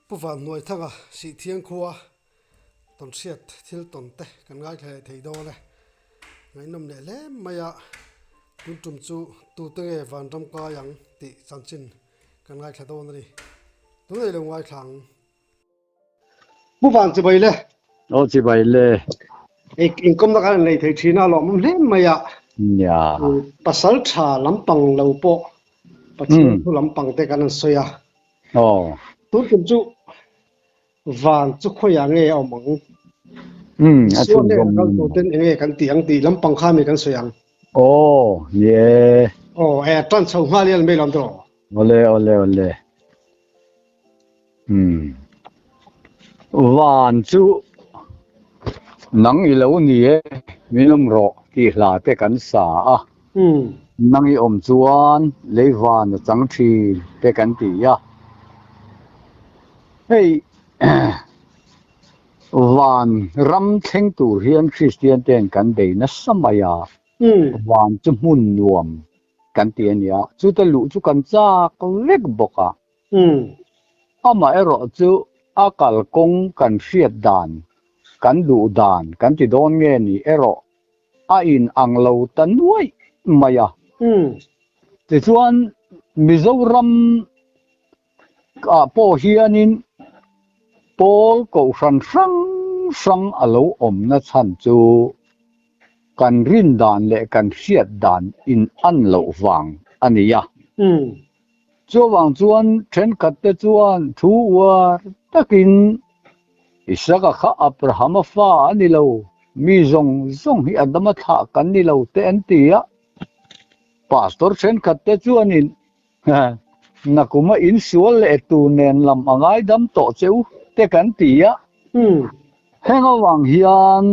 Pu Vanhnuaithanga Sihthiang khua tawnhriat thil tawn te kan ngaithla leh thei dawn e. Ngaihnawm leh hle mai a, tun tum chu tute nge vanram kai ang tih chanchin kan ngaithla dawn a ni. Tunei lo ngaithla ang. Pu Van chibai le. Aw chibai le. Ei inkawmna khan an nei thei thin a lawmawm hle mai a. Nia. Pasal tha lampang lo pawh Pathian thu lampang te kan han sawi a. Aw. Tun tum chu van chu khawiah nge a awm ang? Um, a Isua chhun hnenah zawm. kal tur ten enge kan tih ang tih lampang kha mi kan sawi ang. Aw, ni e. Aw, e tan chho nghal hian mai lawm tawh. Awle, awle, awle. Um. Van chu nang i lo ni e, min awm rawh tih hla te kan sa a. Nang i awm chuan lei van a chang thin te kan ti a. Hei van ram thleng tur hian Kristian ten kan bei nasa mai a, van chu hmun nuam kan ti a nia, chute luh chu kan chak vek bawk a. Amaherawh chu a kalkawng kan hriat dan, kan duh dan kan ti dawn nge ni erawh a in ang lo ta nuaih mai a. Tichuan Mizoram ah pawh hianin pawl kohhran hrang hrang a lo awmna chhan chu kan rin dan leh kan hriat dan in an loh vang a ni a. Chuvang chuan thenkhat te chuan thu uar takin Isaka kha Abrahama fa a ni lo, mi zawng zawng hi Adama thlah kan ni lo te an ti a. Pastor thenkhat te chuanin Nakuma insual leh tur nen lam a ngaidam tawh che u te kan ti a. Heng avang hian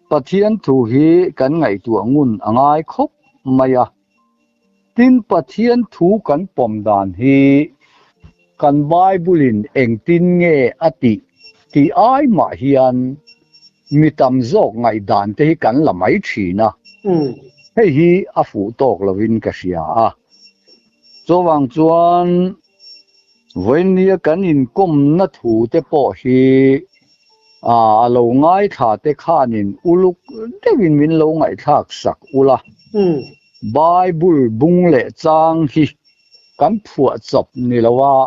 Pathian thu hi kan ngaihtuah ngun a ngai khawp mai a. Tin, Pathian thu kan pawm dan hi kan Bible-in engtin nge a tih tih ai mah hian mi tam zawk ngaihdan te hi kan la mai thin a, hei hi a fuh tawk lovin ka hria a. Chuvang chuan vawinia kan inkawmna thu te pawh hi a lo ngaithla te khanin uluk deuhin min lo ngaihthlak sak ula, Bible bung leh chang hi kan phuah chawp ni lo a,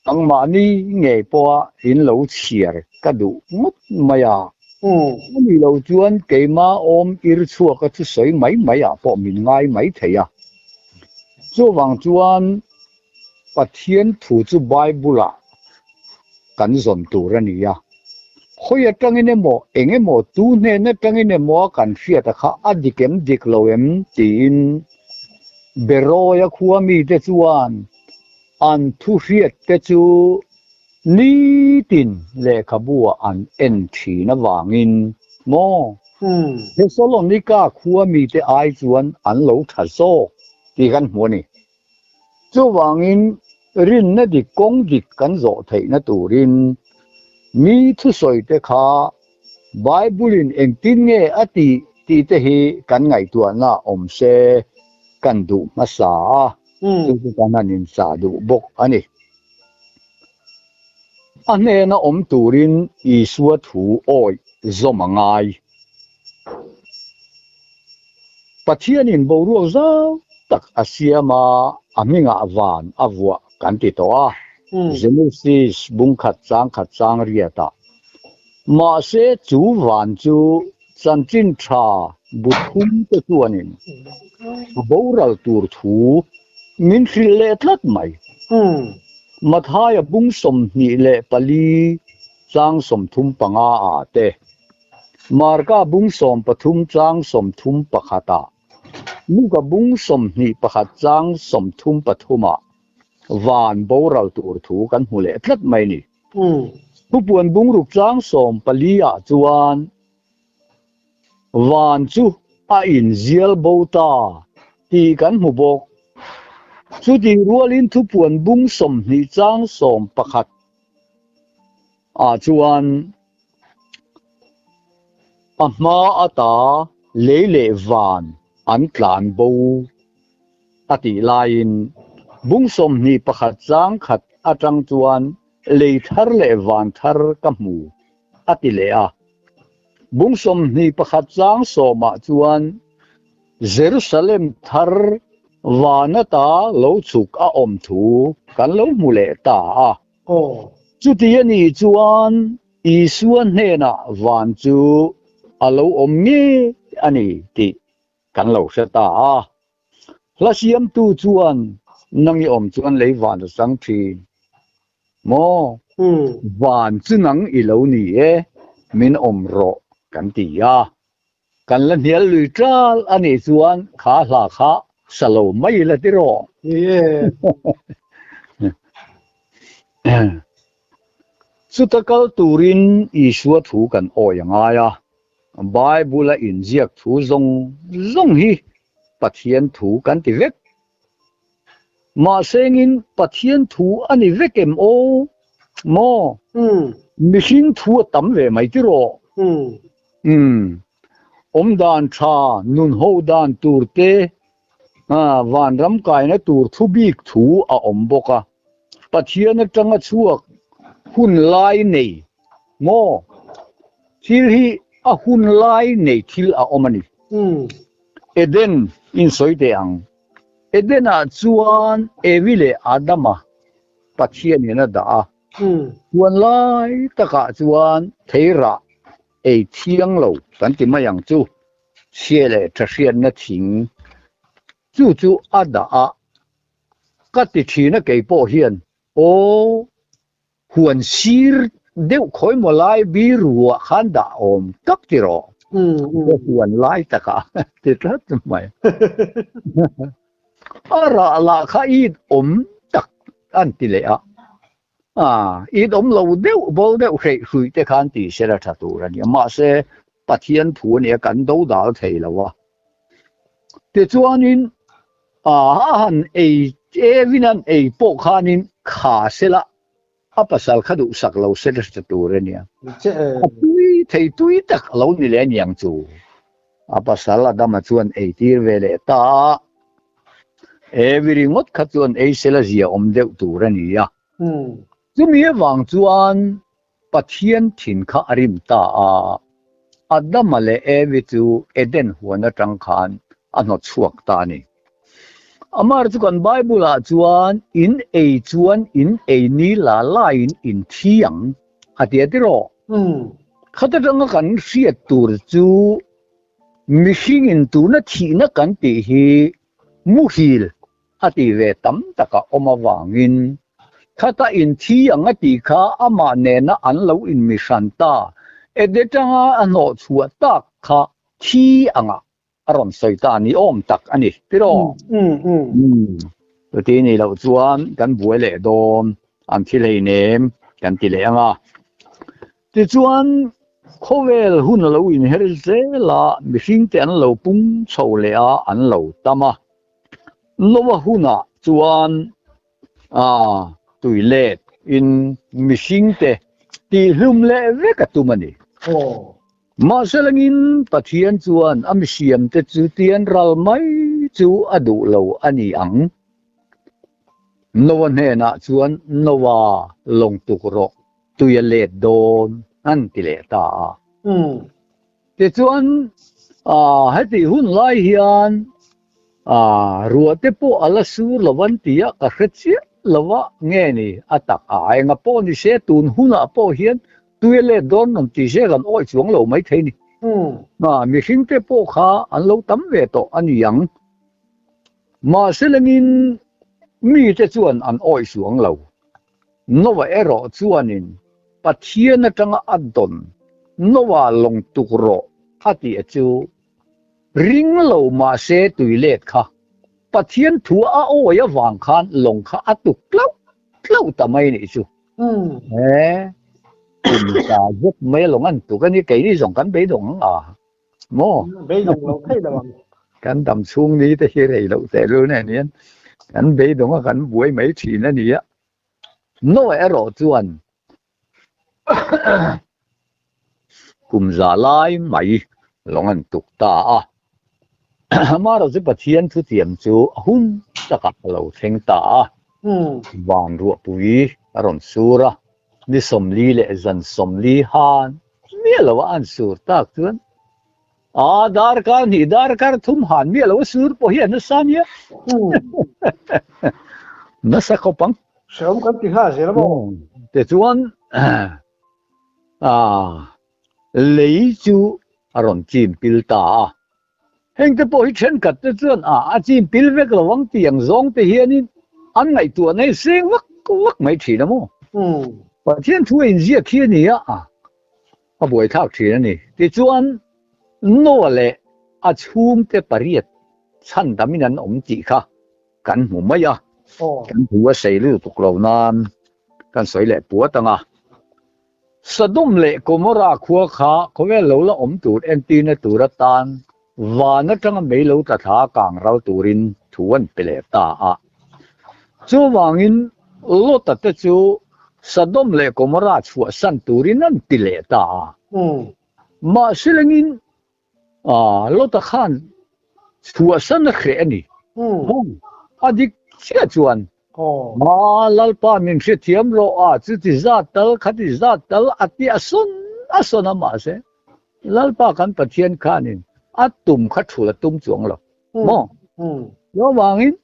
nangmahni ngei pawha in lo chhiar ka duh ngawt mai a. A nih loh chuan keima awm ir chhuaka thusawi mai mai ah pawh min ngai mai thei a. Chuvang chuan Pathian thu chu Bible-ah kan zawn tur a ni a. Hawi atangin emaw, eng emaw, tu hnen atangin emaw a kan hriat a kha a dik em dik lo em tiin Beroia khua mite chuan an thu hriat te chu nitin lehkhabu-ah an en thin avangin maw Thesalonika khua mite ai chuan an lo tha zawk tih kan hmu a ni. Chuvangin rinna dik kawng dik kan zawh theihna turin mi thusawi te kha Bible-in engtin nge a tih tih te hi kan ngaihtuahna awm se kan duh hmasa a, chu chu kan han inchah duh bawk a ni. A hnena awm turin Isua thu awih zawm a ngai. Pathianin boruak zau tak a siam a, a hmingah van a vuah kan ti tawh a, Genesis bung khat chang khat chang riatah. Mahse chu van chu chanchin tha bu thum te chuanin a boral tur thu min hrilh leh tlat mai. Mathaia bung 24 chang 35 ah te. Marka bung 13 chang 31 ah, Luka bung 21 chang 33 ah van boral tur thu kan hmu leh tlat mai ni. Thupuan bung ruk chang 14 ah chuan van chu a inzial bo ta tih kan hmu bawk. Chutih rualin thupuan bung 20 chang 11 ah chuan a hma ata lei leh van an tlan bo a tih laiin bung 21 chang khat atang chuan. Lei thar leh van thar ka hmu, a ti leh a. Bung 21 chang sawmah chuan Jerusalem thar van ata lo chhuk a awm thu kan lo hmu leh ta a. Chuti a nih chuan Isua hnenah van chu a lo awm ngei a ni tih kan lo hre ta a. Hla siamtu chuan nang i awm chuan lei van a chang thin maw? Van chu nang i lo ni e, min awm rawh kan ti a. Kan la hnial lui ṭal a nih chuan kha hla kha sa lo mai la ti rawh. Ni e. Chuta kal turin Isua thu kan awi a ngai a. Bible-a inziak thu zawng zawng hi Pathian thu kan ti vek. Mahsengin Pathian thu a ni vek em aw? Maw? Mihring thu a tam ve mai tiraw? Umm. Awmdan tha, nunho dan tur te, vanram kaina tur thu bik thu a awm bawk a. Pathian atanga chhuak hun lai nei maw? Thil hi a hun lai nei thil a awm a ni. Eden in sawi teh ang. Eden-ah chuan Evi leh Adama Pathianin a dah a. Chuan lai takah chuan theirah ei thiang lo kan ti mai ang chu. Chhia leh tha hriatna thing chu chu a dah a. Ka ti thin a kei pawh hian aw huan sir deuh khawi maw lai biruah khan dah awm tak ti rawh. Ka huan lai takah ti tlat mai. A rah lah kha it awm tak an ti leh a. It awm lo deuh bo deuh hreih hruih te khan tih se la tha tur a ni a. Mahse Pathian thu a nia kan do dal thei lo a. Tichuanin a han ei evin an ei pawh khanin kha sela a pasal kha duhsak lo se la tha tur a nia. A tui thei tui tak a lo ni leh aniang chu. A pasal Adama chuan ei tir ve leh ta a. Evi ringawt kha chuan ei sela zia awm deuh tur a ni a. Chumi avang chuan Pathian thin kha a rim ta a. Adama leh Evi chu Eden huan atang khan a hnawt chhuak ta a ni. Amar chu kan Bible ah chuan in ei chuan in ei ni la laiin in thi ang a ti a tiraw? Khat atanga kan hriat tur chu mihringin tuna thihna kan tih hi muhil a tih ve tam taka awm avangin khata inthi ang a tih kha amah nena an lo inmihran ta ede tanga a hnawh chhuah tak kha thi angah a rawn sawi ta ni awm tak a ni tiraw? Chuti nih loh chuan kan buai leh dawn an thi hleinem kan ti leh ang a. Tichuan khawvel hun a lo inher zel a, mihringte an lo pung chho leh a, an lo tam a. Noa hunah chuan tui let in mihringte tihhlum leh vek a tum a ni. Mahse langin Pathian chuan a misiamte chu tian ral mai chu a duh lo a ni ang. Noa hnenah chuan Noa lawng tuk rawh tui a let dawn an ti leh ta a. Tichuan hetih hun lai hian ruah te pawh a la sur lo an ti a, ka hre chiah lo a nge ni a tak a enga pawh ni se tun hunah pawh hian tui a let dawn rawn ti se kan awih chuang lo maithei ni. Mihring te pawh kha an lo tam ve tawh a ni ang. Mahse lengin mite chuan an awih chuang lo. Noah erawh chuanin Pathian atanga a dawn Noah lawng tuk rawh a tih a chu ring lo mahse tui let kha Pathian thu a awi avang khan lawng kha a tuk tlauh tlauh ta mai nih chu. He kum ta zet mai a lawng an tuk a ni keini zawng kan beidawng ang a maw? Beidawng lo thei lo ang. Kan dam chhung ni te hi rei loh teh lul nen hian kan beidawng a kan buai mai thin a ni a. Noah erawh chuan kum za lai mai lawng an tuk ta a. Amaherawhchu Pathian thutiam chu a hun takah a lo thleng ta a. Van ruahpui a rawn sur a. Ni 40 leh zan 40 han miah lo a an sur tak chuan a darkar hnih darkar thum han miah lo a sur pawh hi a nasa nia. Nasa khawp ang. Hreawm kan ti nghal zel a maw? Tichuan lei chu a rawn chim pil ta a. Heng te pawh hi thenkhat te chuan a a chim pil vek lo ang tih ang zawng te hianin an ngaihtuah nei seng vak vak mai thin a maw? Pathian thu a inziak hi a ni a, a buaithlak thin a ni. Tichuan Noah leh a chhungte pariat chhandamin an awm tih kha kan hmu mai a, kan thu a sei lutuk lo nan kan sawi leh puat ang a. Sodom leh Gomorrah khua kha khawvel lo la awm tur entirna tur atan van atanga mei lo tla thla kang ral turin thu an pe leh ta a. Chuvangin Lota te chu Sodom leh Gomorrah chhuahsan turin an ti leh ta a. Mahse lengin Lota khan chhuahsan a hreh a ni. A dik chiah chuan Lalpa min hrethiam rawh a, chuti zat tal khati zat tal a ti a sawn a sawn a mahse Lalpa kan Pathian khanin a tum kha thul a tum chuang lo maw? Chuvangin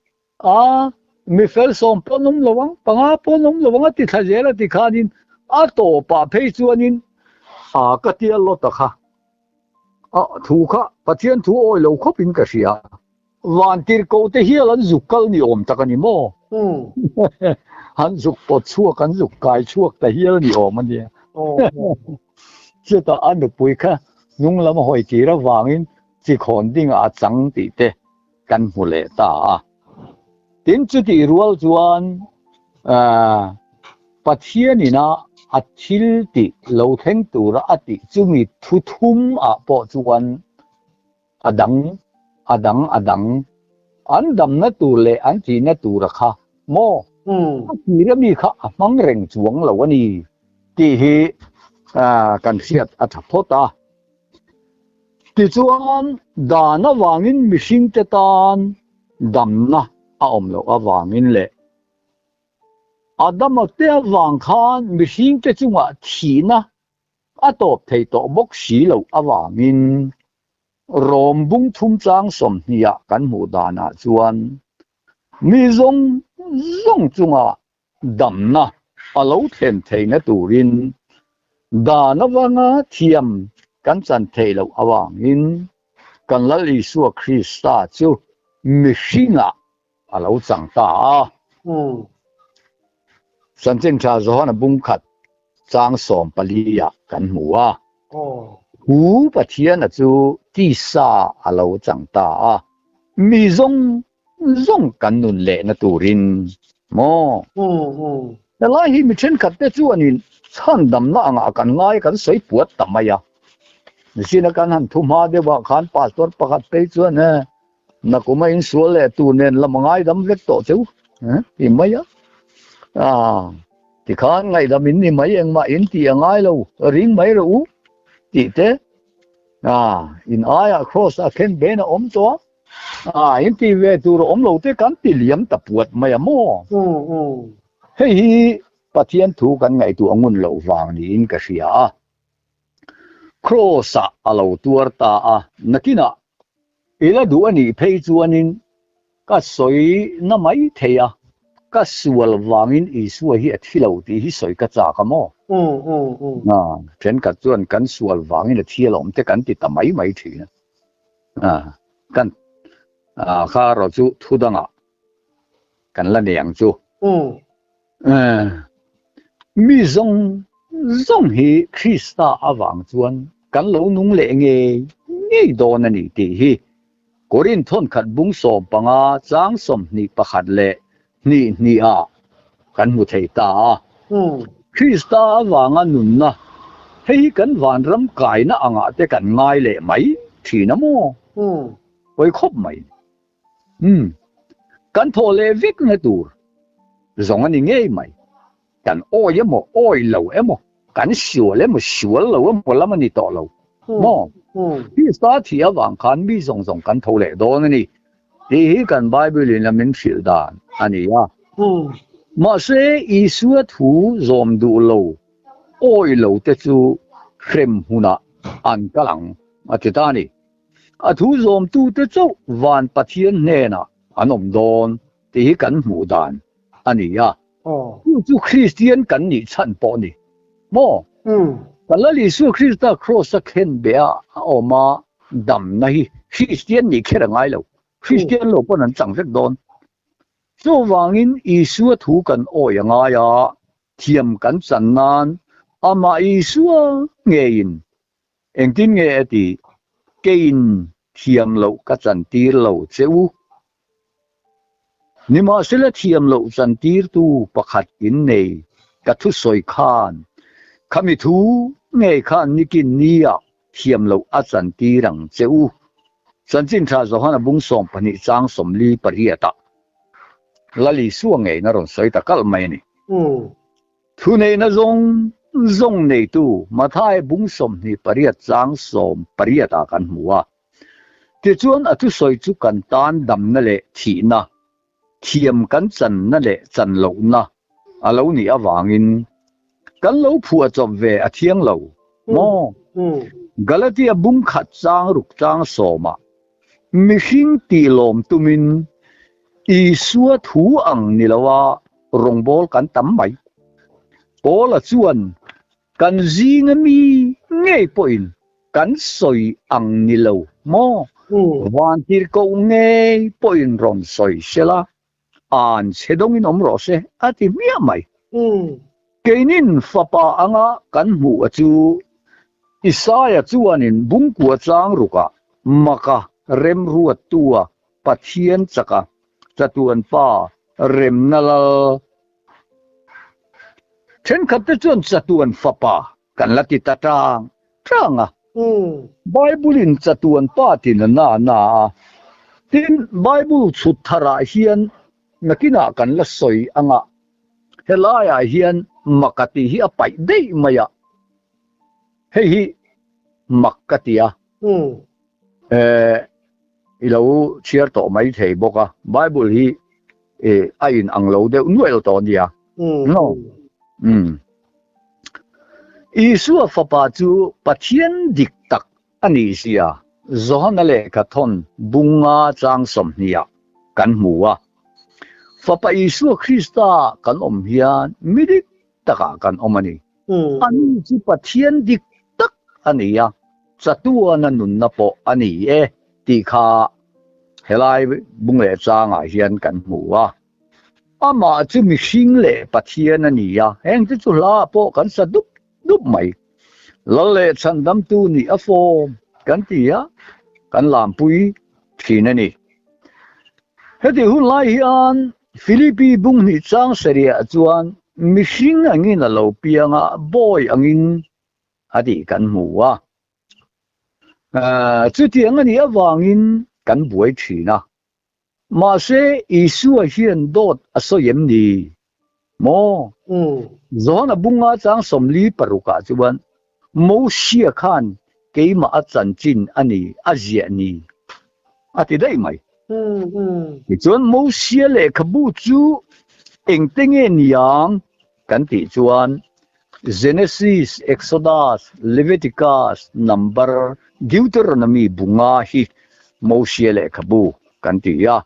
mi fel 10 pawh an awm lo ang, 5 pawh an awm lo ang a ti thla zel a ti khanin a tawpah phei chuanin ka tia Lota kha thu kha Pathian thu awi lo khawpin ka hria. Vantirhkoh te hial an zuk kal ni awm tak a ni maw? An zuk pawt chhuak, an zuk kai chhuak ta hial ni awm a nia. Chutah a nupui kha hnung lam hawi tir avangin chi khawn dingah a chang tih te kan hmu leh ta a. Tin, chutih rual chuan Pathian ina a thil tih lo thleng tura a tih chumi thu thum ah pawh chuan A dang, a dang, a dang. An damna tur leh an thihna tura kha maw? A tir ami kha a hmang reng chuang lo a ni tih hi kan hriat a tha phawt a. Tichuan, dan avangin mihringte tan damna a awm loh avangin leh Adama te avang khan mihringte chungah thihna A tawp thei tawh bawk si loh avangin Rom bung thum chang 20 ah kan hmuh danah chuan mi zawng zawng chunga damna a lo thlen theihna turin dan avanga thiam kan chan theih loh avangin kan Lal Isua Krista chu mihringah a lo chang ta a. Chanchin Tha Johana bung khat chang 14 ah kan hmu a. Hu Pathiana chu tisa a lo chang ta a. Mi zawng zawng kan nun lehna turin maw? Helai hi mi thenkhat te chuanin chhandamna angah kan ngai kan sawi puat ta mai a. Nichin a kan han thu hma deuh ah khan pastor pakhat phei chuan e Nakuma insual leh tur nen lam a ngaidam vek tawh cheu ti mai a. Tikhan ngaihdam in ni mai engmah in tih a ngai lo, ring mai rawh u tih te in aiah cross a khen ben a awm tawh a, in tih ve tur a awm lo te kan ti liam ta puat mai a maw? Hei hi Pathian thu kan ngaihtuah ngun loh vang niin ka hria a. Cross-ah a lo tuar ta a, nakinah i la duh a nih phei chuanin ka sawi na mai thei a, ka sual vangin Isua hi a thi lo tih hi sawi ka chak a maw? Thenkhat chuan kan sual vangin a thi alawm te kan ti ta mai mai thin a, kan kha erawh chu thu dangah kan la nei ang chu. Mi zawng zawng hi Krista avang chuan kan lo nung leh ngei ngei dawn a ni tih hi Korinth thawnkhat bung 15 chang 21 leh hnih hnihah kan hmu thei ta a. Krista avanga nunna hei hi kan vanram kaina angah te kan ngai leh mai thin a maw? Pawi khawp mai. Umm, kan thawh leh vek na tur zawng a ni ngei mai. Kan awi emaw, awi lo emaw, kan sual emaw, sual lo emaw lam a ni tawh lo maw? Krista thih avang khan mi zawng zawng kan tho leh dawn a ni tih hi kan Bible in a min hrilh dan a ni a. Mahse, Isua thu zawm duh lo. Awih lo te chu hrem hunah an kal ang, a ti ta a ni. A thu zawmtute chauh van Pathian hnenah an awm dawn tih hi kan hmuh dan a ni a. Chu chu Kristian kan nih chhan pawh a ni maw? Kan Lal Isua Krista Kraws-a khenbeh a a awm a damna hi Kristian nih kher a ngai lo. Kristian lo pawn an chang vek dawn. Chuvangin Isua thu kan awih a ngai a, thiam kan chan nan amah Isua ngeiin engtin nge a ti, Keiin thiam loh ka chan tir lo che u. Nimahsela thiam loh chan tirtu pakhat in nei ka thusawi khan khami thu ngei khan nikin nia thiam loh a chan tir ang che u. Chanchin tha Johana bung 12 chang 48 ah Lal Isua ngeina rawn sawi ta kalh mai a ni. Thuneihna zawng zawng neitu Mathai bung 28 chang 18 ah kan hmu a. Tichuan a thusawi chu kan tan damna leh thihna, thiam kan channa leh chan lohna a lo nih avangin kan lo phuah chawp ve a thiang lo maw? Galatia bung khat chang ruk chang sawmah mihring tih lawm tumin Isua thu ang ni loa rawngbâwl kan tam mai. Paula chuan kan zinga mi ngei pawhin kan sawi ang ni lo maw? Vantirhkoh ngei pawhin rawn sawi sela, an chhe dawngin awm rawh se a ti hmiah mai. Keinin fapa anga kan hmuh a chu Isaia chuanin bungkua chang rukah maka remruattua Pathian chaka chatuan pa remna lal thenkhatte chuan chatuan fapa kan la ti ta tang tang a. Bible in chatuan pa tin a na na a. Tin, Bible chhut tharah hian nakinah kan la sawi anga helaiah hian mak a tih hi a paih daih mai a. Hei hi mak ka ti a. Eh, i lo chhiar tawh mai thei bawk a. Bible hi a in ang lo deuh nuaih tawh nia. No. Isua fapa chu Pathian dik tak a nih zia Johana lehkha thawn bunga chang 20 ah kan hmu a. Fapa Isua Krista kan awm hian mi dik takah kan awm a ni. Ani chu Pathian dik tak a ni a, chatuana nunna pawh a ni e tih kha helai bung leh changah hian kan hmu a. Amah chu mihring leh Pathian a ni a, heng te chu hla pawh kan sa dup dup mai. Lal leh chhandamtu nih a fawm kan ti a, kan lampui thin a ni. Heti hun lai hian Philippi bung hnih chang seriah chuan mihring angin a lo piang a, bawi angin a tih kan hmu a. Chutiang a nih avangin kan buai thin a. Mahse Isua hian dawt a sawi em ni? Maw? Johana bunga chang 46 ah chuan Mosia khan keimah a chanchin a ni, a ziah ni a ti daih mai. Tichuan Mosia lehkhabu chu engte nge niang kan tih chuan Genesis, Exodus, Leviticus, Number, Deuteronomy bunga hi Mosia lehkhabu kan ti a.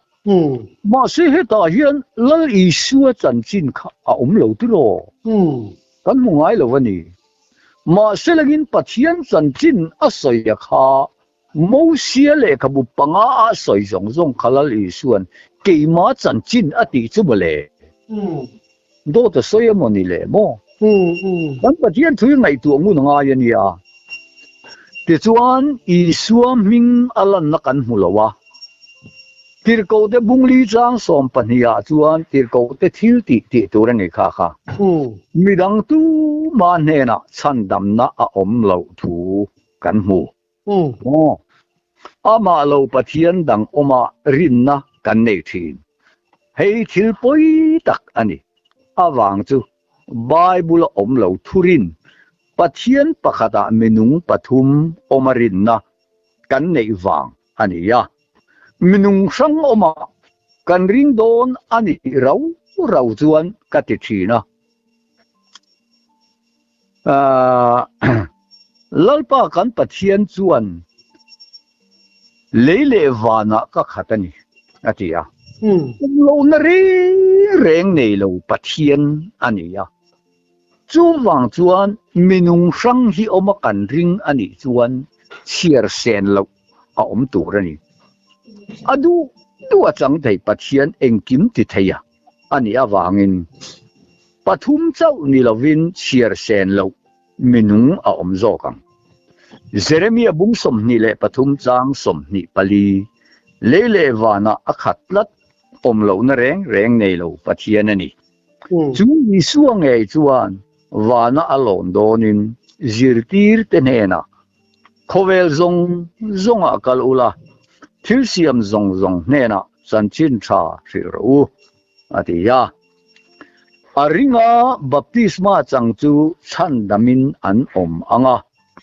Mahse hetah hian Lal Isua chanchin kha a awm lo tiraw? Kan hmu ngai lo a ni. Mahse langin Pathian chanchin a sawi a kha Mosia lehkhabu panga a sawi zawng zawng kha Lal Isua'n keimah chanchin a tih chu mawle. Dawt a sawi emaw ni le maw? Kan Pathian thu hi ngaihtuah ngun a ngai a nia. Tichuan Isua hming a lanna kan hmu lo a. Tirhkohte bungli chang 12 ah chuan tirhkohte thil tih tih tur a ni kha kha. Midang tuma hnenah chhandamna a awm loh thu kan hmu. Aw, amah lo Pathian dang awma rinna kan nei thin. Hei thil pawi tak a ni. Avang chu Bible a awm lo thurin Pathian pakhatah minung pathum awma rinna kan neih vang a ni a. Minung hrang awma kan ring dawn a nih rau rau chuan ka ti thin a. Ahh Lalpa kan Pathian chuan lei leh vanah ka khat a ni, a ti a. Awm lohna reng reng nei lo Pathian a ni a. Chuvang chuan minung hrang hi awma kan ring a nih chuan chhiar sen loh a awm tur a ni. A duh duh a chang thei Pathian engkim ti thei a a nih avangin pathum chauh ni lovin chhiar sen loh minung a awm zawk ang. Jeremia bung 23 chang 24, Lei leh vanah a khat tlat awm lohna reng reng nei lo Pathian a ni. Chu Isua ngei chuan vana a lawn dawnin zirtirte hnenah, Khawvel zawng zawngah kal ula, thil siam zawng zawng hnenah chanchin tha hrilh rawh u, a ti a. A ringa baptisma chang chu chhandamin an awm ang a,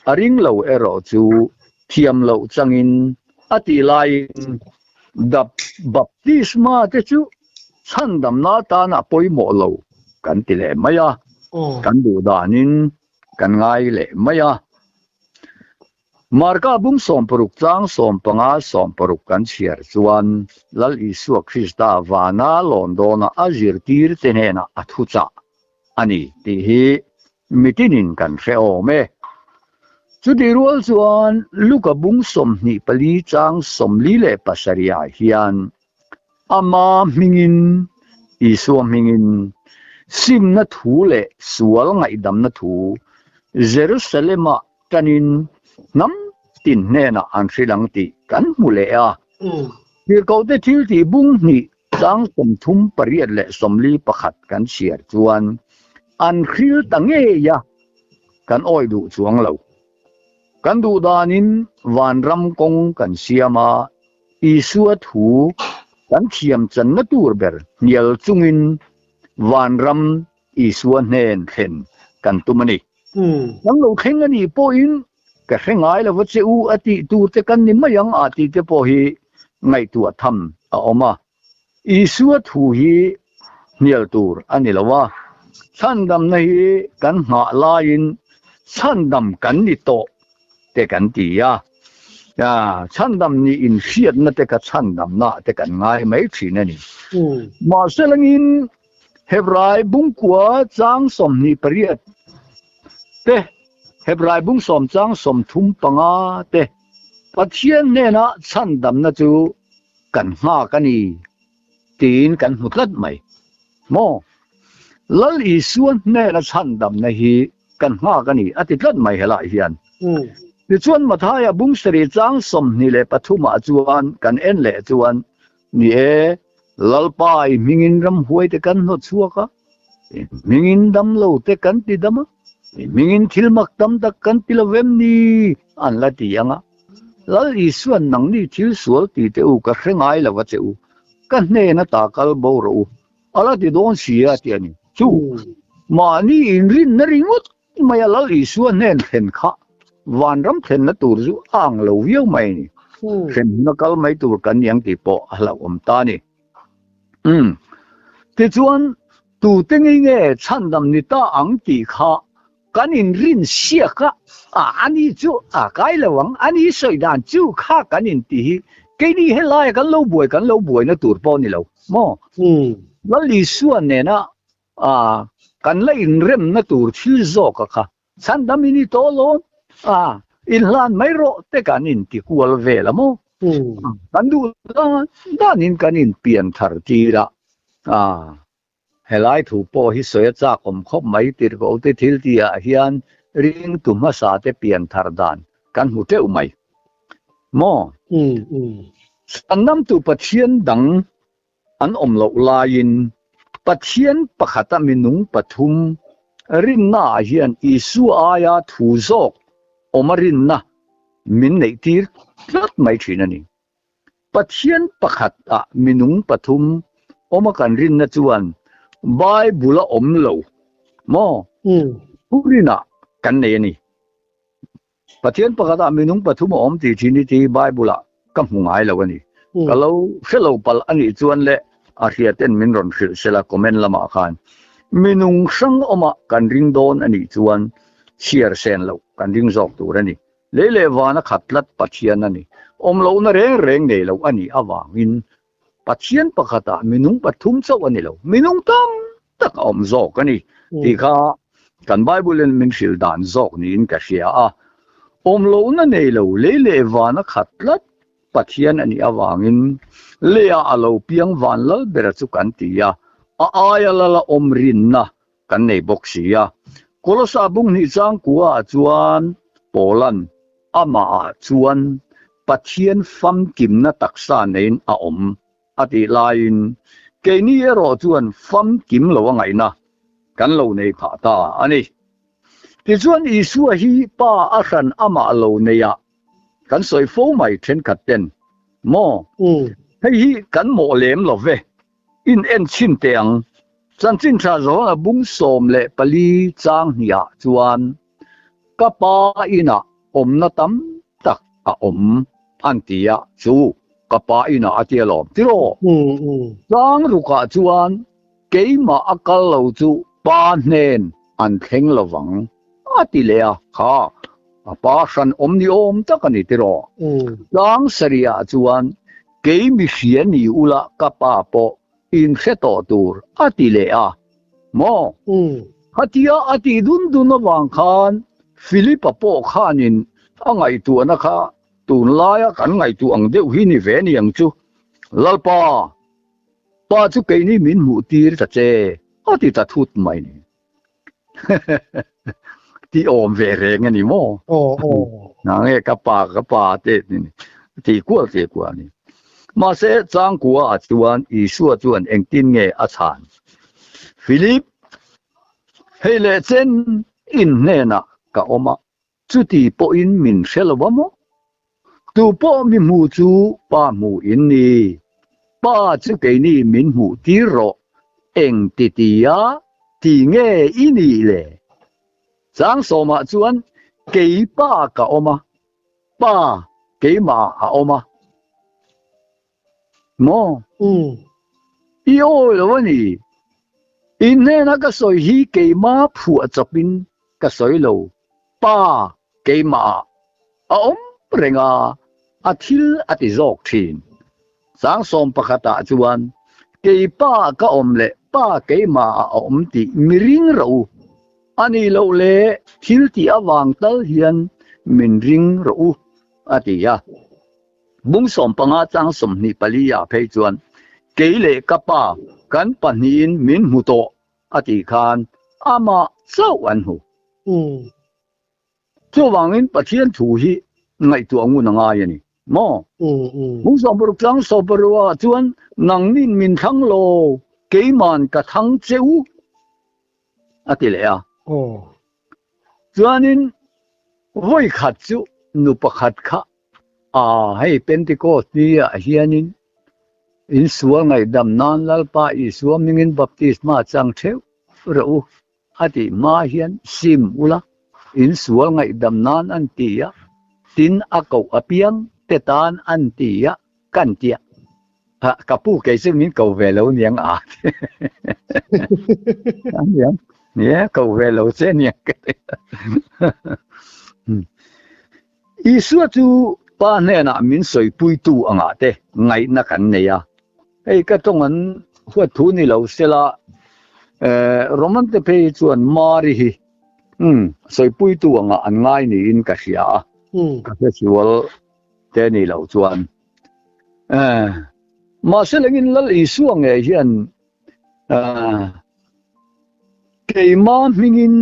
a ring lo erawh chu thiam loh changin a tih laiin baptisma te chu Chhandamna atana pawimawh lo kan ti leh mai a, kan duh danin kan ngai leh mai a. Marka bung 60 chang 15 60 kan chhiar chuan Lal Isua Krista vana lawn dawna a zirtirte hnenah a thuchah a ni tih hi mitinin kan hre awm e. Chutih rual chuan Luka bung 24 chang 47 ah hian Ama hmingin, Isua hmingin, simna thu leh sual ngaihdamna thu Jerusalem-ah tanin hnam tin hnenah an hrilh ang tih kan hmu leh a. Tirhkohte thiltih bung hnih chang 38 leh 41 kan chhiar chuan an hril ta ngei a, kan awih duh chuang lo. Kan duh danin vanram kawng kan siam a, Isua thu kan thiam channa tur ber hnial chungin vanram Isua hnen thlen kan tum a ni. Kan lo thleng a nih pawhin ka hre ngai lo va che u a tih tur te kan ni mai ang a tih te pawh hi ngaihtuah tham a awm a. Isua thu hi hnial tur a ni lo a, chhandamna hi kan nghah laiin chhandam kan ni tawh te kan ti a, chhandam nih inhriatna te kha chhandamna te kan ngai mai thin a ni. Mahse langin Hebrai bungkua chang 28 te, Hebrai bung 10 chang 35 te Pathian hnena chhandamna chu kan nghak a ni tiin kan hmu tlat mai. Maw? Lal Isua hnena chhandamna hi kan nghak a ni a ti tlat mai helai hian. Tichuan Mathaia bung sarih chang 23 ah chuan kan en leh chuan, Ni e, Lalpa i hmingin ramhuai te kan hnawt chhuak a, i hmingin damlo te kan ti dam a, i hmingin thil mak tam tak kan ti lo vem ni an la ti ang a. Lal Isuan nangni thil sual ti teh u ka hre ngai lo a che u, ka hnen ata kal bo rawh u, a la ti dawn si a ti a ni. Chu mahni inrinna ringawt mai a Lal Isua hnen thlen kha vanram thlenna tur chu a ang lo viau mai a ni. Hremhmun a kal mai tur kan ni ang tih pawh a hlauhawm ta a ni. Umm. Tichuan, tute ngei nge chhandam ni ta ang tih kha Kan inrin siak a, a ani chu a kai lo ang, ani sawi dan chu kha kan inti hi keini helaia kan lo buai kan lo buaina tur pawh ni lo maw? Lal Isua nena a kan la inremna tur thil zawk a kha chhandam in i tawh lawm a, inhlan mai rawh te kan inti kual vel a maw? Kan duh dan danin kan inpian thar tir a, a. Helai thu pawh hi sawi a chak awm khawp mai tirhkohte thil tih ah hian ringtu hmasa te pian thar dan kan hmu teuh mai maw? Chhandamtu Pathian dang an awm loh laiin Pathian pakhata minung pathum rinna ah hian Isua aia thu zawk awm a rinna min neih tir tlat mai thin a ni. Pathian pakhat ah minung pathum awm a kan rinna chuan Bible a awm lo maw? Thurin ah kan nei a ni. Pathian pakhat ah minung pathum a awm tih thin hi ti Bible ah ka hmu ngai lo a ni. Ka lo hre lo palh a nih chuan le a hria ten min rawn hrilh sela comment lamah khan minung hrang awm ah kan ring dawn a nih chuan. Chhiar sen loh kan ring zawk tur a ni. Lei leh vana khat tlat Pathian a ni. Awm lohna reng reng nei lo a nih avangin Pathian pakhatah minung pathum chauh a ni lo, minung tam tak a awm zawk a ni tih kha kan Bible-in min hrilh dan zawk niin ka hria a. Awm lohna nei lo, lei leh vana khat tlat Pathian a nih avangin leiah a lo piang van lal bera chu kan ti a, a aia lala awm rinna kan nei bawk si a. Kolosa bung hnih changkua ah chuan Paulan amah ah chuan Pathian famkimna taksa neiin a awm a tih laiin keini erawh chuan famkim lo a ngaihna kan lo nei phah ta a ni. Tichuan Isua hi Pa a hran amah lo neih ah kan sawi fo mai thenkhat ten maw? Hei hi kan mawh lem lo ve. In en chhin teh ang. Chanchin tha zawn a bung 14 chang hnih ah chuan ka pa inah awmna tam tak a awm an ti a, chu ka pa inah a ti alawm tiraw? Chang rukah chuan keimah a kal lo chu pa hnen an thleng lovang a ti leh a, kha a pa hran awm ni awm tak a ni tiraw? Chang sarih ah chuan Kei mi hria ni ula ka pa pawh in hre tawh tur a ti leh a maw? Khatia a tih dun dun avang khan Philip-a pawh khanin a ngaihtuahna kha tunlaia kan ngaihtuah ang deuh hi ni ve niang chu. Lalpa, pa chu keini min hmuh tir ta che a ti ta thut mai ni. Ti awm ve reng a ni maw? Aw aw. Na nge ka pa ka pa te ni ti kual ti kual ni. Mahse changkua ah chuan Isua chuan engtin nge a chhan? Philip, hei leh chen in hnenah ka awm a, chuti pawhin min hre lo a maw? Tu pawh mi hmu chu pa hmu in ni. Pa chu keini min hmuh tir rawh, eng ti ti a ti nge i nih le? Chang sawmah chuan kei pa ka awm a, pa keimah a awm a maw? I awi lo a ni. I hnena ka sawi hi keima phuah chawpin ka sawi lo, pa keimah a awm reng a, a thil a ti zawk thin. Chang 11 ah chuan, Kei pa ka awm leh pa keimah a awm tih mi ring rawh u, a nih loh leh thil tih avang tal hian min ring rawh u, a ti a. Bung 15 chang 24 ah phei chuan, Kei leh ka pa kan pahnihin min hmu tawh, a tih khan amah chauh an hmu. Chuvangin Pathian thu hi ngaihtuah ngun a ngai a ni maw? Hung 60 tlang 60 ah chuan nangnin min thlang lo, keiman ka thlang che u a ti leh a. Chuanin vawi khat chu nu pakhat kha a hei Pentecost ni ah hianin insual ngaihdam nan Lalpa Isua hmingin baptisma chang theuh rawh u. A tih hma hian sim ula, in sual ngaihdam nan an ti a, tin a koh apiang te tan an ti a, kan ti a. Ha, ka pu kei chu min ko ve lo niang a ti. Aniang, nie, ko ve lo che niang ka ti. Isua chu Pa hnenah min sawipuitu angah te ngaihna kan nei a. Hei ka tawng an huat thu ni lo sela, Roman te phei hi chuan Mari hi sawipuitu angah an ngai niin ka hria a, ka hresual te ni lo chuan. Mahse lengin Lal Isua ngei hian Keima hmingin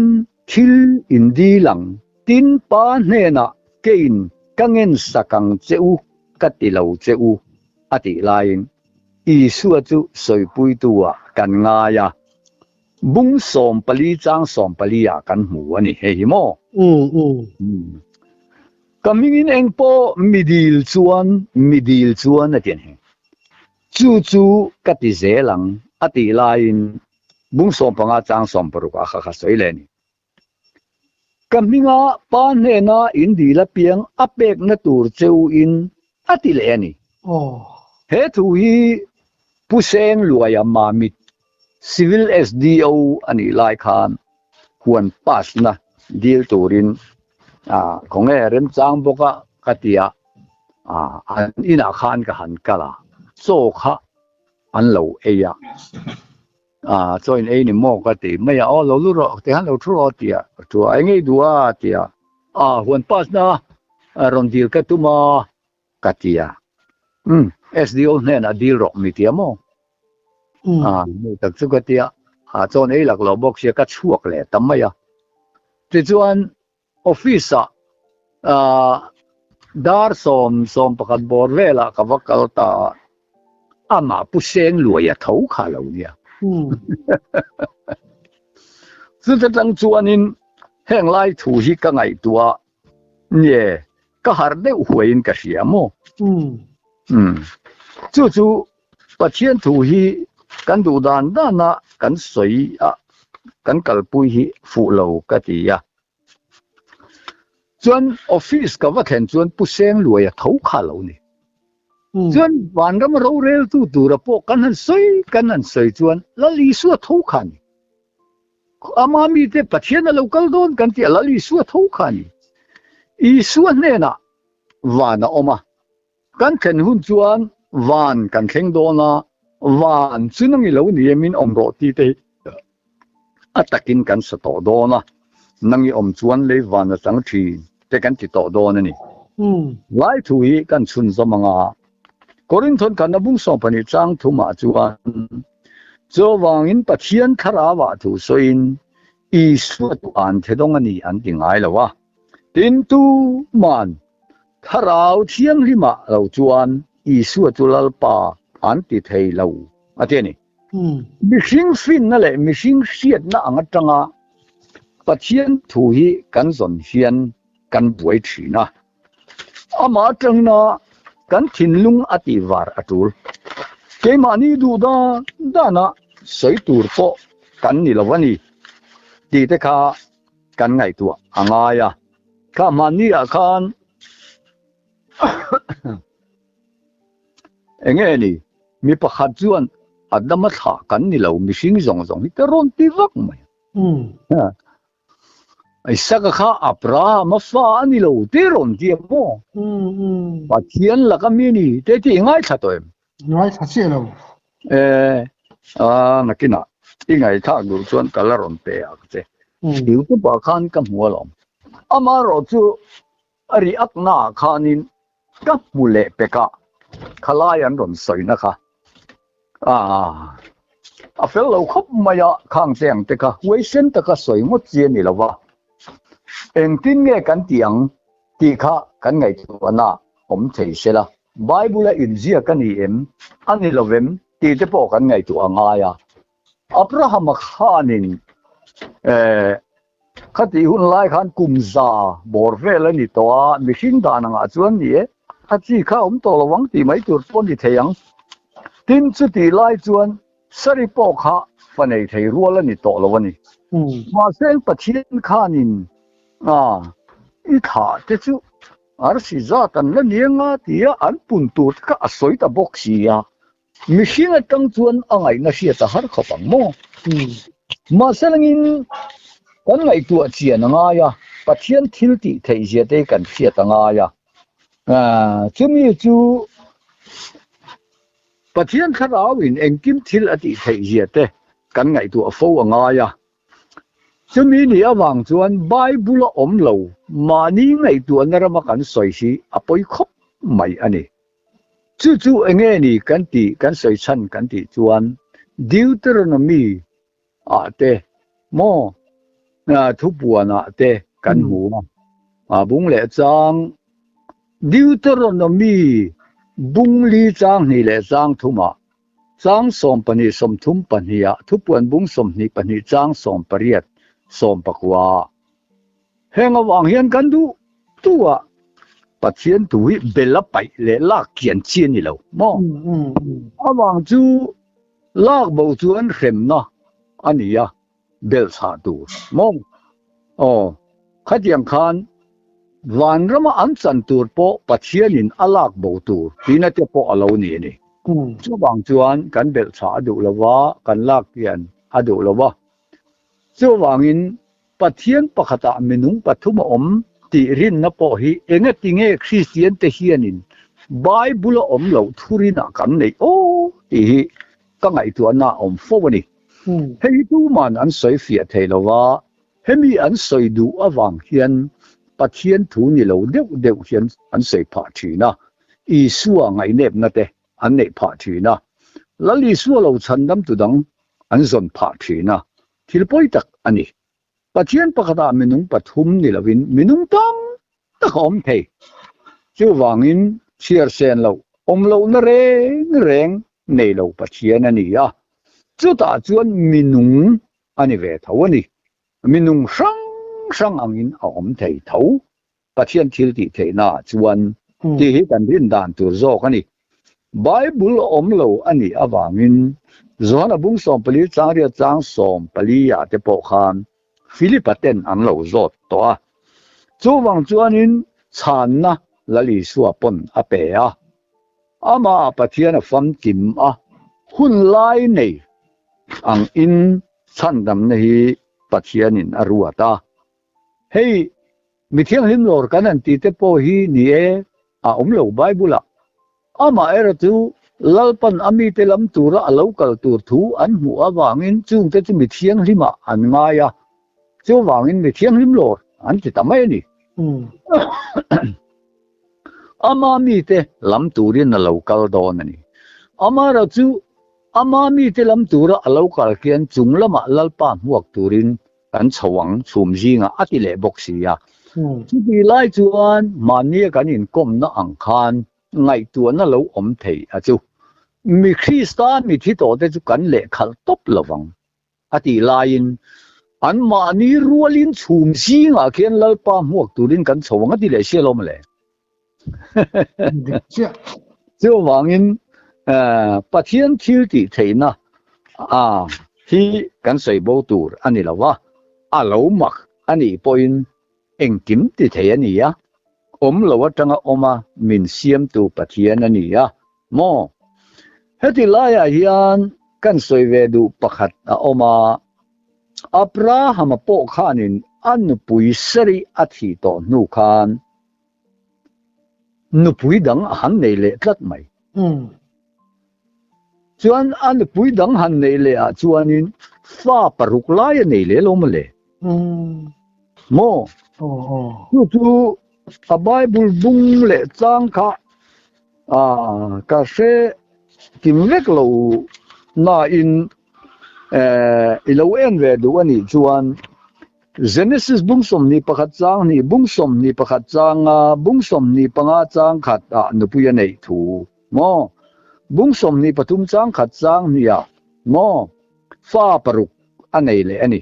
thil in dil ang, tin Pa hnenah keiin ka ngensak ang che u ka ti lo che u, a tih laiin Isua chu sawipuitu-ah kan ngai a, bung 14 chang 14 ah kan hmu a ni hei hi maw? Ka hmingin engpawh mi dil chuan mi dil chuan a ti a ni. Chu chu ka ti zel ang a tih laiin bung 15 chang 60 ah kha kha sawi leh a ni. Ka hminga pa hnena in dil apiang a pekna tur cheu in a ti leh a ni. He thu hi Pu Seng Luaia Mamit Civil SDO a nih lai khan huan pass na. dil turin khawnge remchang bawk a ka ti a, an inah khan ka han kal a, chaw kha an lo ei a, chaw in ei ni maw ka ti mai a, aw lo lu rawh ti khan lo thu rawh ti a, ka thu a, eng nge i duh a ti a, huan pass na rawn dil ka tum a ka ti a, umm SDO hnenah dil rawh mi ti a maw? Hmu tak chu ka ti a, chawn ei lak lo bawk sia ka chhuak leh ta mai a. Tichuan office ah dar 11:15 bawr velah ka va kal ta a, amah Pu Seng Luaia tho kha a lo nia. Chuta tang chuanin heng lai thu hi ka ngaihtuah a, Nge, ka harh deuh huaiin ka hria maw? Umm. Chu chu Pathian thu hi kan duh dan dana kan sawi a, kan kalpui hi fuh lo ka ti a. Chuan office ka va thlen chuan Pu Sengluaia tho kha lo ni. Chuan vanram roreltu tura pawh kan han sawi kan han sawi chuan Lal Isua tho kha a ni. Ama mite Pathian a lo kal dawn kan tih a Lal Isua tho kha a ni. Isua hnenah van a awm a, kan thlen hun chuan van kan thleng dawn a, van chu nang i lo ni em in awm rawh tih te hi a takin kan sa tawh dawn a, nang i awm chuan lei van a chang thin te kan ti tawh dawn a ni. Lai thu hi kan chhunzawm ang a, Korinthon khan a bung 12 chang thumah chuan, Chuvangin Pathian thlarauah thu sawiin Isua chu an the dawng a ni an ti ngai lo a. Tin, tuman Thlarau Thianghlimah lo chuan Isua chu Lalpa an ti thei lo a ti a ni. Mihring finna leh mihring hriatna ang atanga Pathian thu hi kan zawn hian kan buai thin a. Amah atangina kan thinlung a tih var a tul. Keimahni duh dan dana sawi tur pawh kan ni lo a ni tih te kha kan ngaihtuah a ngai a. Kha hmanni ah khan eng nge ni mi pakhat chuan a dama thlah kan ni lo mihring zawng zawng hi te rawn ti vak mai a. Isaka kha Abraham a fa a ni lo te rawn ti a maw? Pathian laka mi ni te tih i ngaithla tawh em? Ngaithla chiah lo. E, a nakinah i ngaihthlak duh chuan ka la rawn pe ang che. YouTube ah khan ka hmu alawm. Amaherawhchu a ri ak naah khanin Ka hmu leh pek a, khalai an rawn sawina kha a fel lo khawp mai a, khang che ang te kha huaisen taka sawi ngawt chi a ni lo va, engtin nge kan tih ang tih kha kan ngaihtuahna awm thei se la, Bible a inziak a ni em, a ni lo vem tih te pawh kan ngaihtuah a ngai a, Abraham-a khanin Khatih hun lai khan kum za bawr vel a ni tawh a, mihring dan angah chuan ni e, a chi kha a awm tawh lo ang tih mai tur pawh a ni thei ang. Tin, chutih lai chuan Sari pawh kha fa nei thei rual a ni tawh lo a ni. Mahse, Pathian khanin i thlah te chu arsi zat an la niang a tia an pun tur te kha a sawi ta bawk si a. Mihring atang chuan a ngaihna hriat a har khawp ang maw? Mahse langin kan ngaihtuah chian a ngai a, Pathian thil tih theih zia te kan hriat a ngai a. Chumi chu Pathian thlarauin engkim thil a tih theih zia te kan ngaihtuah fo a ngai a. Chumi ni avang chuan Bible a awm lo mahni ngaihtuahna rama kan sawi hi a pawi khawp mai a ni. Chu chu enge ni kan tih kan sawi chhan kan tih chuan Deuteronomy ah te maw thupuan ah te kan hmu a, bung leh chang Deuteronomy bung li chang hnih leh chang thum ah chang 12 32 ah thupuan bung 22 chang 18 19 ah Heng avang hian kan duh duh a, Pathian thu hi bel a paih leh lak kian chi a ni lo maw? Avang chu lak bo chuan hremna a ni a, bel chhah tur maw? Aw, khatiang khan vanrama an chan tur pawh Pathianin a lak bo tur tihna te pawh a lo ni a ni. Chuvang chuan kan belh chhah a duh lo va, kan lak kian a duh lo va. Chuvangin. Pathian pakhatah minung pathum a awm tih rinna pawh hi engatinge Kristian te hianin Bible a awm loh thurinah kan neih aw tih hi ka ngaihtuahna a awm fo a ni. Hei hi tuman an sawi fiah thei lo va, hemi an sawi duh avang hian Pathian thu ni lo deuh deuh hian an sawi phah thin a, Isua ngaihnepna te an neih phah thin a, Lal Isua lo chhandam tu dang an zawn phah thin a, thil pawi tak a ni. Pathian pakhatah minung pathum ni lovin minung tam tak a awm thei. Chuvangin chhiar sen loh, awm lohna reng reng nei lo Pathian a ni a, chutah chuan minung a ni ve tho a ni. Minung hrang hrang angin a awm thei tho. Pathian thil tih theihnaah chuan tih hi kan rin dan tur zawk a ni. Bible a awm lo a nih avangin Johana bung 14 chang riat chang 14 ah te pawh khan Philipa ten an lo zawt tawh a. Chuvang chuanin chhanna Lal Isua pawn a pe a. Amah Pathian a famkim a, hun lai nei ang in chhandamna hi Pathianin a ruat a. Hei mi thianghlim lawr kan han tih te pawh hi ni e, a awm lo Bible ah. Amaherawh chu Lalpan a mite lam tura a lo kal tur thu an hmuh avangin chungte chu mi thianghlim ah an ngai a, chuvangin mi thianghlim lawr an ti ta mai a ni. Ama mite lam turin a lo kal dawn a ni. Amaherawh chu ama mite lam tura a lo kal khian chung lamah Lalpa hmuak turin Kan chho ang chhum zingah a ti leh bawk si a. Chutih lai chuan mahnia kan inkawmna ang khan ngaihtuahna lo awm thei a chu. Mi Krista mi thi tawhte chu kan lehkhalh tawp lo vang a tih laiin an mahni rualin chhum zingah khian Lalpa hmuak turin kan chho ang a ti leh si alawm le. Dik chiah. Chuvangin Pathian thil tih theihna hi kan sawi bo tur a ni lo va, a lo mak a nih pawhin engkim ti thei a ni a, awm lo atanga awm a min siamtu Pathian a ni a maw? Heti laiah hian kan sawi ve duh pakhat a awm a, Abrahama pawh khanin a nupui Sari a thih tawh hnu khan, Nupui dang a han nei leh tlat mai. Chuan a nupui dang han neih leh ah chuanin fa paruk lai a nei leh lo maw le? Maw? Chu chu a Bible bung leh chang kha ka hre kim vek lo nain i lo en ve duh a nih chuan Genesis bung 21 chang hnih, bung 21 chang nga, bung 25 chang khat ah nupui a neih thu maw? Bung 23 chang khat chang hnih ah maw? Fa paruk a nei leh a ni.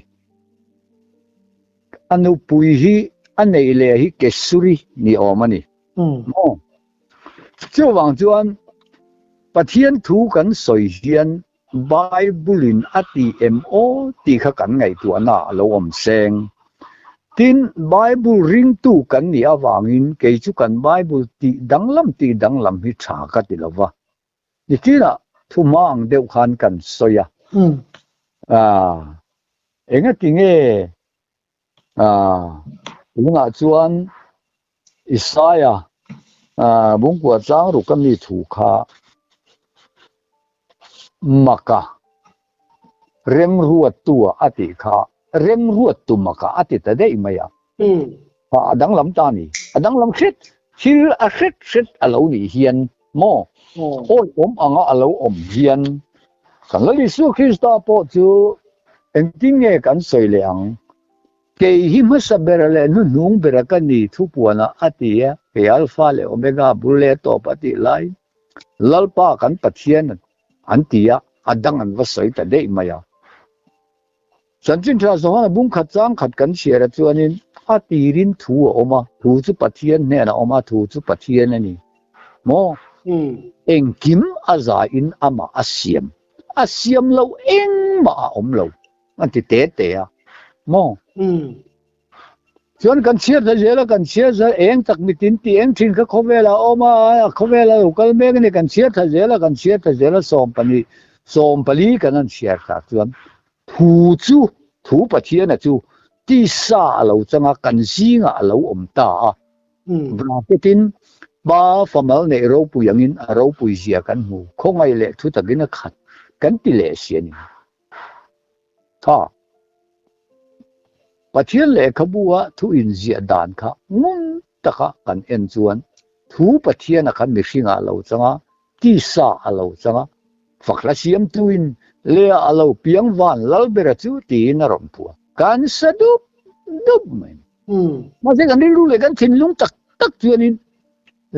A nupui hi a neih leh hi Kesuri ni awm a ni maw? Chuvang chuan Pathian thu kan sawi hian Bible-in a ti em aw tih kha kan ngaihtuahna a lo awm seng. Tin, Bible ringtu kan nih avangin kei chu kan Bible tih danglam tih danglam hi tha ka ti lo va. Nitinah thu hma ang deuh khan kan sawi a. Engati nge tunah chuan Isaia Bungkua tlang ruk a mi thu kha maka remruattu a tih kha remruattu maka a ti ta daih mai a. A danglam ta a ni. A danglam hret, thil a hret hret a lo nih hian maw awi awm anga a lo awm hian kan Lal Isua Krista pawh chu engtin nge kan sawi leh ang? Kei hi hmasa bera leh hnuhnung bera ka ni thupuanah a ti a, kei Alpha leh Omega bul leh tawp a tih lai Lalpa kan Pathian an ti a, a dang an va sawi ta daih mai a. Chanchin tha Johana bung khat chang khat kan chhiar a chuanin a tirin thu a awm a, thu chu Pathian hnenah a awm a, thu chu Pathian a ni maw? Engkim a zain amah a siam, a siam loh engmah a awm lo. An ti te te a maw? Chuan kan chhiar ta zel a, kan chhiar zel eng tak mitin tih eng thin kha khawvel ah a awm a, khawvel a lo kal mek a ni, kan chhiar ta zel a, kan chhiar ta zel a, 12, 14 kan han chhiar ta chuan thu chu, thu Pathiana chu Tisa a lo chang a, kan zingah a lo awm ta a. Bracket-in Pa famal neih ropui angin a ropui zia kan hmu, khawngaih leh thu takin a khat kan ti leh si a ni. Tha. Pathian lehkhabu-a thu inziah dan kha ngun taka kan en chuan thu Pathiana kha mihringah a lo chang a, tisa a lo chang a, fakhla siamtuin leh a lo piang van Lalbera chu tiin a rawn phuah. Kan sa dup dup mai. Mahse kan rilru leh kan thinlung tak tak chuanin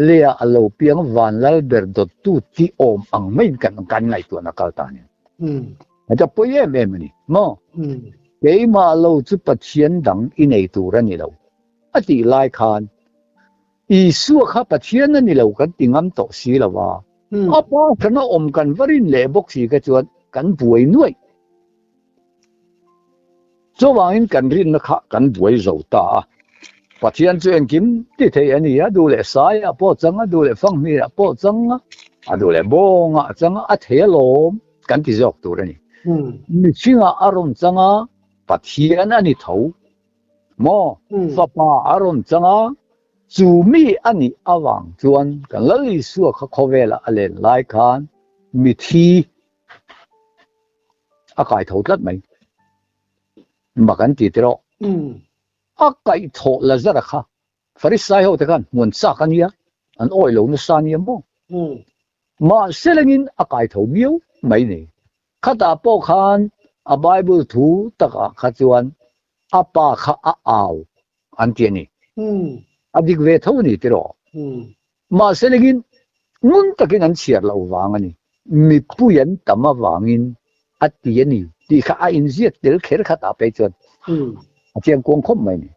leh a lo piang van Lalber dawttu tih awm ang maiin kan kan ngaihtuahna kal ta a ni. Heta pawi em em a ni maw? Keimah lo chu Pathian dang i nei tur a ni lo a tih lai khan Isua kha Pathian a ni lo kan ti ngam tawh si lo a, a pa hran a awm kan va rin leh bawk si kha chuan kan buai nuaih. Chuvangin kan rinna kha kan buai zo ta a, Pathian chu engkim ti thei a ni a, duh leh saiah pawh chang a, duh leh fanghmirah pawh chang a, a duh leh bawngah chang a, a thei alawm kan ti zawk tur a ni. Mihringah a rawn chang a, Pathian a ni tho. Maw? Fapa a rawn chang a, chu mi a nih avang chuan kan Lal Isua kha khawvelah a len lai khan mithi a kai tho tlat mai. Mak an ti tiraw? A kaihthawh Lazara kha Farisai ho te khan hmuan chak a nia, an awih lo nasa a nia maw? Mahse lengin a kai tho miau mai ni. Khatah pawh khan a Bible thu takah kha chuan a pa kha a au an ti a ni. A dik ve tho a ni tiraw? Mahse lengin ngun takin an chhiar loh vang a ni. Mipui an tam avangin a ti a ni tih kha a inziak tel kher khatah phei chuan a chiang kuang khawp mai a ni.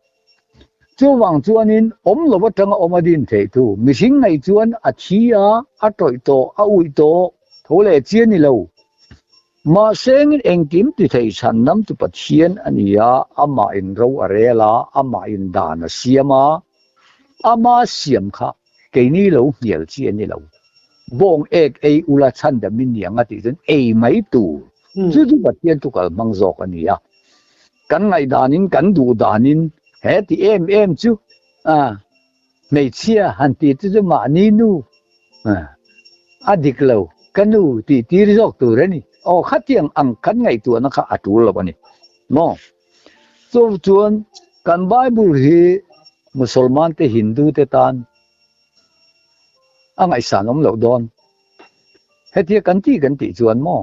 Chuvang chuanin awm lo atanga awm a din theih thu mihring ngaih chuan a thi a, a tawih tawh, a uih tawh, tho leh chian ni lo. Mahse engin engkim ti thei chhan nam chu Pathian a ni a, amah in ro a rel a, amah in dan a siam a, ama siam kha keini lo hnial chi a ni lo. Bawng ek ei ula chhan dam in niang a tih chuan ei mai tur chu chu Pathian thu kal hmang zawk a ni a. Kan ngaihdanin kan duh danin he ti em em chu a hmeichhia han tih te chu mahni nu a dik lo ka nu tih tir zawk tur a ni. Aw khatiang ang kan ngaihtuahna kha a tul lo a ni maw? Chu chuan kan Bible hi Musalman te Hindu te tan a ngaihsan awm loh dawn. Hetia kan tih kan tih chuan maw?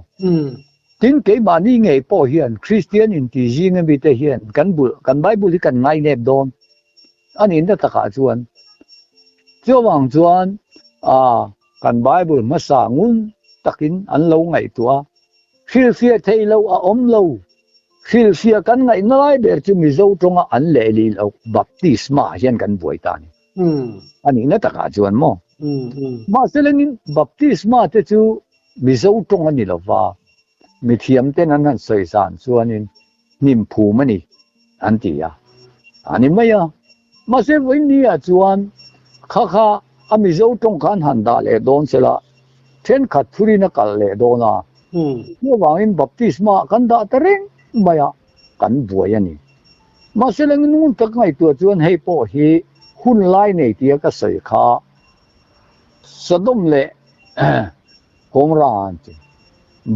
Tin, keimahni ngei pawh hian Kristian inti zing ami te hian kan bul kan Bible hi kan ngainep dawn a nihna takah chuan chuvang chuan ah kan Bible hmasa ngun takin an lo ngaihtuah a, hrilhfiah theih loh a awm lo. Hrilhfiah kan ngaihna lai ber chu Mizo tawnga an lehlih loh baptisma hian kan buai ta a ni. A nihna takah chuan maw? Mahse lengin baptisma te chu Mizo tawng a ni lo va, mithiam ten an han sawi zan chuanin hnim phum a ni an ti a, a ni mai a. Mahse vawinia chuan kha kha a Mizo tawng kha an han dah leh dawn sela, thenkhat thurin a kalh leh dawn a, chuvangin baptisma kan dah ta reng mai a, kan buai a ni. Mahse leng nung tak ngaihtuah chuan hei pawh hi hun lai nei tia ka sawi kha Sodom leh Gomorrah an ti,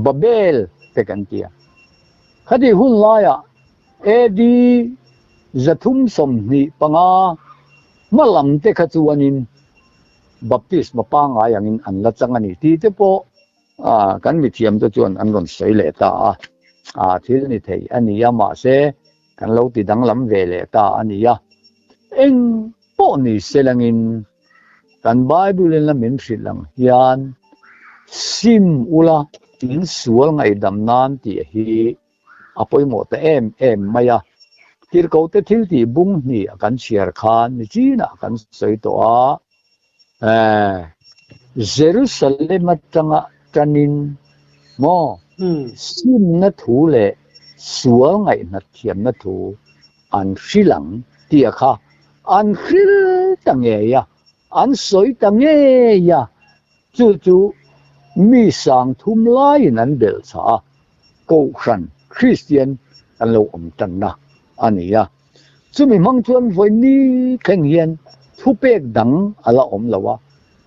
Babel te kan ti a. Khati hun laiah AD 325 hma lam te kha chuanin baptisma pangngai angin an la chang a ni tih te pawh kan mithiam te chuan an rawn sawi leh ta a. Thil ni thei a ni a, mahse kan lo ti danglam ve leh ta a ni a. Eng pawh ni se langin kan Bible in la min hrilh ang hian sim ula in sual ngaihdam nan tih hi a pawimawh ta em em mai a. Tirhkohte thil tih bung hnih a kan chhiar khan nichinah kan sawi tawh a, Jerusalem atanga tanin maw simna thu leh sual ngaihnat thiamna thu an hrilh ang tih a kha an hril ta ngei a, an sawi ta ngei a, chu chu mi 3000 laiin an belh chah a, Kohhran Kristian kan lo awm tanna a ni a. Chumi hmang chuan vawi ni thleng hian thupek dang a la awm lo a,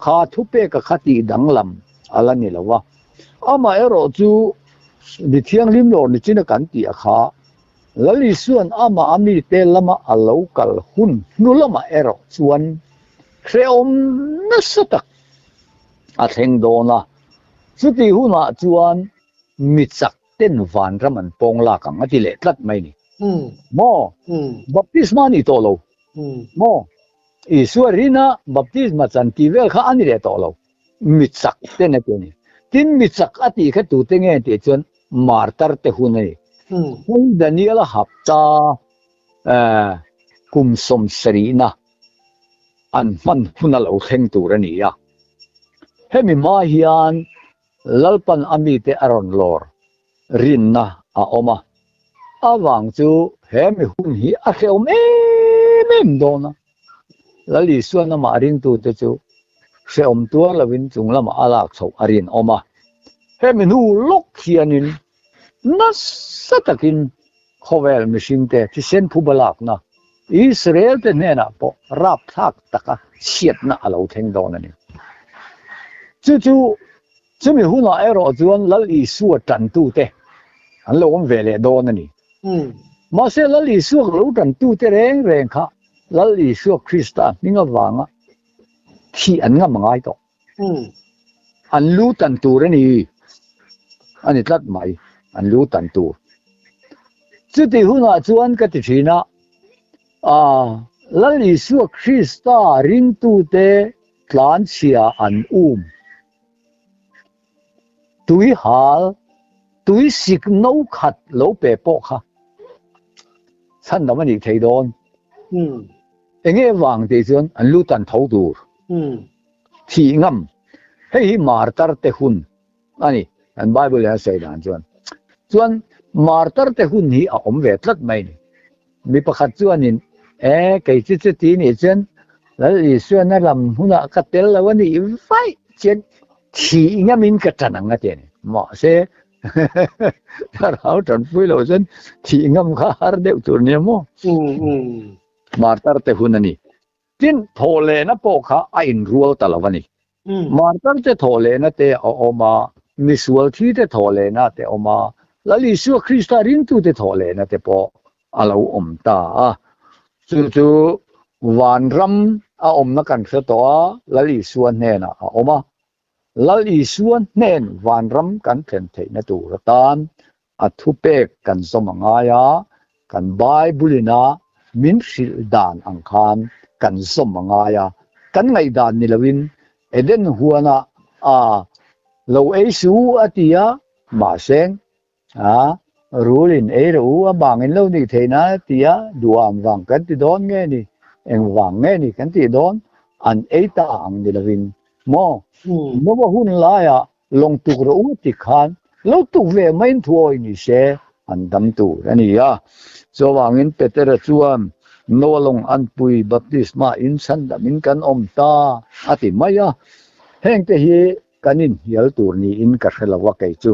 kha thupeka kha tih danglam a la ni lo a. Amaherawh chu mi thianghlim lawr ni chin a kan tih a kha, Lal Isua'n amah a mite lama a lo kal hun hnu lamah erawh chuan hrehawm nasa tak a thleng dawn a, chutih hunah chuan mi chak ten vanram an pawng lak ang a ti leh tlat mai ni. Maw? Baptisma a nih tawh lo. Maw? Isua rina baptisma chan tih vel kha a ni leh tawh lo. Mi chak ten a ti a ni. Tin, mi chak a tih kha tute nge tih chuan martar te hun a ni. Hei Daniel a hapta kum sawmsarihna an hman hun a lo thleng tur a ni a. Hemi hma hian Lalpan a mite a rawn lawr rinna a awm a, avang chu he mi hun hi a hrehawm em em dawn a. Lal Isuan amah ringtute chu hrehawm tuar lovin chung lamah a lak chhoh a rinawm a. Hemi hnu lawk hianin nasa takin khawvel mihringte thisen phuba lakna Israel-te hnenah pawh rapthlak taka chhiatna a lo thleng dawn a ni. Chu chu chumi hunah erawh chuan Lal Isua tantute an lo awm ve leh dawn a ni. Mahse Lal Isua lo tantute reng reng kha Lal Isua Krista hming avanga thih an ngam a ngai tawh. An lu tan tur a ni. A ni tlat mai, an lu tan tur. Chutih hunah chuan ka ti thin a, Aa, Lal Isua Krista ringtute tlanchhia an um. Tui hal, tui sik no khat lo pe pawh kha chhandam a nih thei dawn. Enge vang tih chuan an lu tan tho tur. Thih ngam. Hei hi martar te hun a ni. Kan Bible hian a sawi dan chuan. Chuan martar te hun hi a awm ve tlat mai a ni. Mi pakhat chuanin, E, kei chu chuti nih chuan Lal Isuana lam hunah ka tel lo a nih vaih chian thih ngamin ka ṭan ang a ti a ni. Mahse, thlarau ṭanpui lo chuan thih ngam kha har deuh tur nia maw? Martar te hun a ni. Tin, thawhlehna pawh kha a inrual ta lo a ni. Martar te thawhlehna te a awm a, misual thi te thawhlehna te a awm a, Lal Isua Krista ringtute thawhlehna te pawh a lo awm ta a. Chu chu vanram a awmna kan hre tawh a, Lal Isua hnenah a awm a. Lal Isua hnen vanram kan thlen theihna tur atan a thupek kan zawm a ngai a, kan Bible-in a min hrilh dan ang khan kan zawm a ngai a, kan ngaihdan ni loin Eden huana a lo ei su a ti a, mahse a rulin ei rawh u a bangin lo nih theih nan a ti a, duham vang kan ti dawn nge ni, engvang nge ni kan tih dawn, an ei ta ang ni loin maw, Noah hun laiah Lawng tuk rawh u ti khan lo tuk ve maiin thuawi ni se an dam tur a ni a. Chuvangin Petera chuan Noa lawng anpui baptisma in chhandamin kan awm ta a ti mai a. Hengte hi kan inhnial tur niin ka hre lo a kei chu.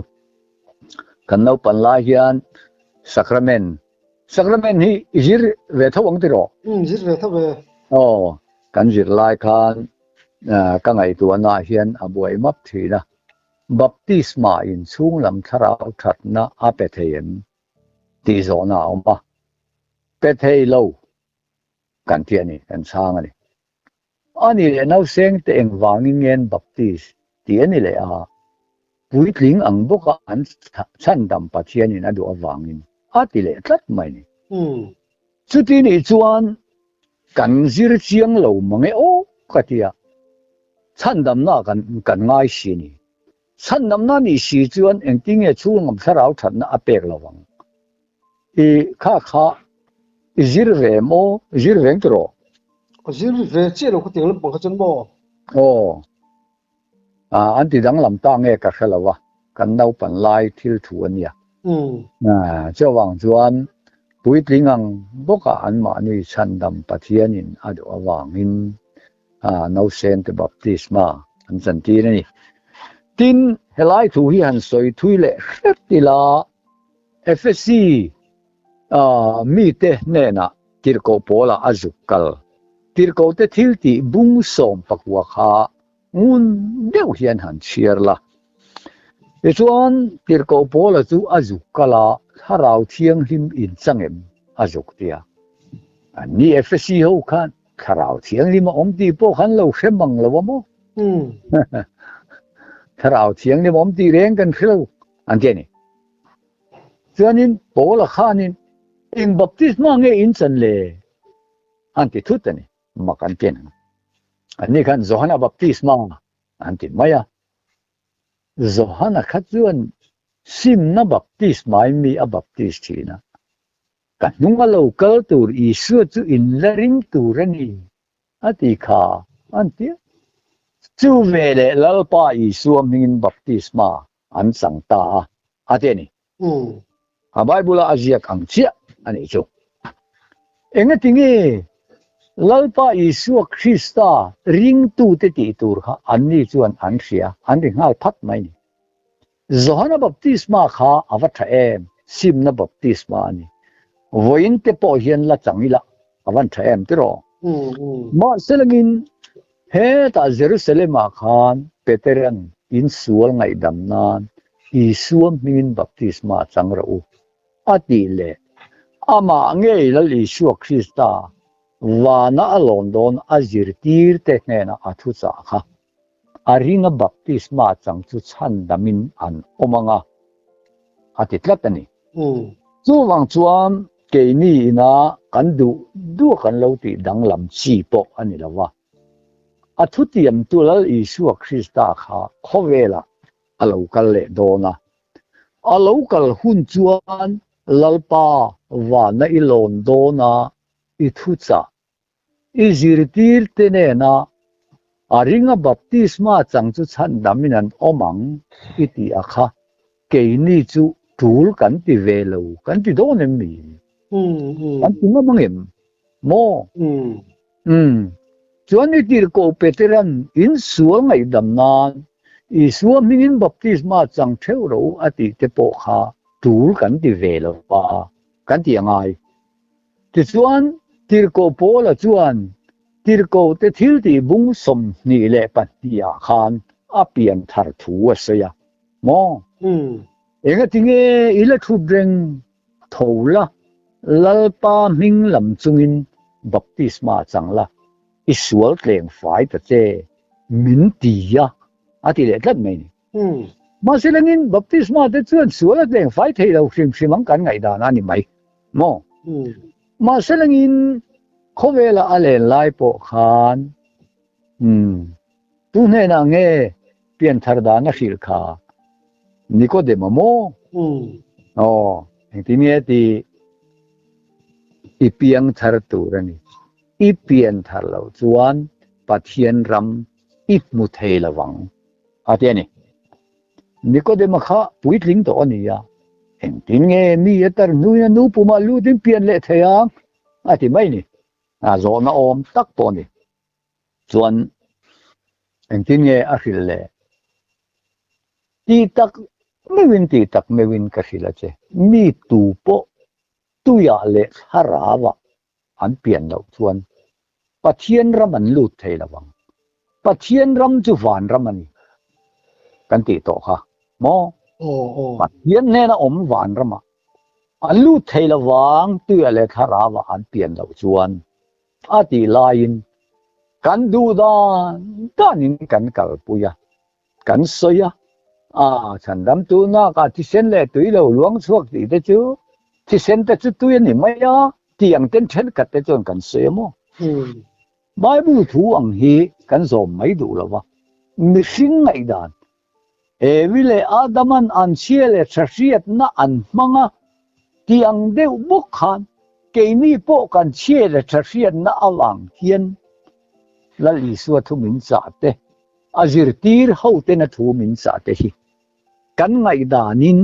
Kan naupan lai hian sacrament, sacrament hi i zir ve tho ang tiraw? Umm zir ve tho ve. Aw, kan zir lai khan Ka ngaihtuahna ah hian a buai map thin a, Baptisma in chhung lam thlarau thatna a pe thei em tih zawhna a awm a, pe thei lo kan ti a ni, kan chhang a ni. A ni leh nauseng te engvangin ngen Baptist tih a ni leh a, puitling ang bawka an chhandam Pathianin a duh avangin a ti leh tlat mai ni. Chuti nih chuan Kan zir chiang lo mang e aw ka ti a, chhandamna kan kan ngai si ni. Chhandamna nih si chuan engtinge chhungam thlarau thatna a pek lo ang? I kha kha i zir ve maw? I zir veng tiraw? Ka zir ve chiah lo ka ti ang lampang kha chuan maw? Aw. An ti danglam ta nge ka hre lo a, kan naupan lai thil thu a nia. Chuvang chuan puitling ang bawka anmahni chhandam Pathianin a duh avangin nausente baptisma an chantir a ni. Tin, helai thu hi han sawi thui leh hret ila, Ephesi mite hnenah. Tirhkoh Paula a zuk kal. Tirhkohte thil tih bung 19 kha ngun deuh hian han chhiar la. Tichuan, Tirhkoh Paula chu a zuk kal a, Thlarau Thianghlim inchang em a zuk tia. Anni Efesi ho khan Thlarau Thianghlim a awm tih pawh khan lo hre mang lo a maw? Thlarau Thianghlim a awm tih reng kan hre lo an ti a ni. Chuanin Paula khanin eng baptisma nge in chan le? An ti thut a ni. Mak an ti a ni. Anni khan Johana baptisma an ti mai a. Johana kha chuan simna baptisma in mi a baptis thin a. Ka hnung a lo kal tur Isua chu in la ring tur a ni a ti kha an ti a. Chu veleh Lalpa Isua hmingin baptisma an chang ta a, a ti a ni. A Bible-a a ziak ang chiah a nih chu. Engati nge Lalpa Isua Krista ringtute tih tur kha anni chuan an hria, an ri nghal phat mai ni. Johana baptisma kha a va tha em, simna baptisma a ni. Vawiin te pawh hian la chang ila a van tha em tiraw? Mahse langin hetah Jerusalem-ah khan Peteran insual ngaihdam nan Isua hmingin baptisma chang rawh u a tih leh amah ngei Lal Isua Krista vana a lawn dawn a zirtirte hnenah a thuchah kha A ringa baptisma chang chu chhandamin an awm ang a, a ti tlat a ni. Chuvang chuan keini ina kan duh duh kan lo tih danglam chi pawh a ni lo va. A thutiamtu Lal Isua Krista kha khawvelah a lo kal leh dawn a. A lo kal hun chuan Lalpa vana i lawn dawn a, i thuchah I zirtirte nena a ringa baptisma chang chu chhandamin an awm ang i tih a kha, keini chu tul kan ti ve lo kan ti dawn em mi? Kan ti ngam ang em maw? Umm. Chuan i tirhkoh Peteran insual ngaihdam nan Isua hmingin baptisma chang theuh rawh u a tih te pawh kha tul kan ti ve lo va, kan ti a ngai. Tichuan, Tirhkoh Paula chuan Tirhkohte thiltih bung 22 ah khan a pian thar thu a sawi a, Maw? Engatinge i la thup reng tho la, Lalpa hming lam chungin baptisma chang la, i sual tleng fai ta che, min ti a, a ti leh tlat mai ni. Mahse langin baptisma te chuan sual a tleng fai thei lo hrim hrim ang kan ngaihdan a ni mai. Maw? Mahse langin khawvela a len lai pawh khan umm tu hnenah nge pianthar dan a hrilh kha? Nikodema maw? Aw, engtin nge ti i piangthar tur a ni. I pianthar loh chuan Pathian ram i hmu thei lo ang a ti a ni. Nikodema kha puitling tawh a ni a, engtin nge mi a tar hnuin a nu pumah lutin pian leh thei ang a ti mai ni. A zawhna awm tak pawh a ni. Chuan engtin nge a hrilh le? Ti tak meuhin ti tak meuhin ka hrilh a che, mi tu pawh tuiah leh thlarauah an pian loh chuan Pathian ram an lut thei lo ang. Pathian ram chu van ram a ni kan tih tawh kha maw? Pathian hnena awm van ramah an lut thei lo vang tuia leh thlarauah an pian loh chuan a tih laiin kan duh dan danin kan kalpui a, kan sawi a, a chhandamtu nakah thisen leh tui lo luang chhuak tih te chu thisen te chu tui a ni mai a tih ang ten thenkhat te chuan kan sawi a maw? Bible thu ang hi kan zawm mai duh lo va, mihring ngaihdan Evi leh Adaman an chhia leh tha hriatna an hmang a tih ang deuh bawk khan keini pawh kan chhia leh tha hriatna avang hian Lal Isua thu min chah te, a zirtir hotena thu min chah te hi kan ngaihdanin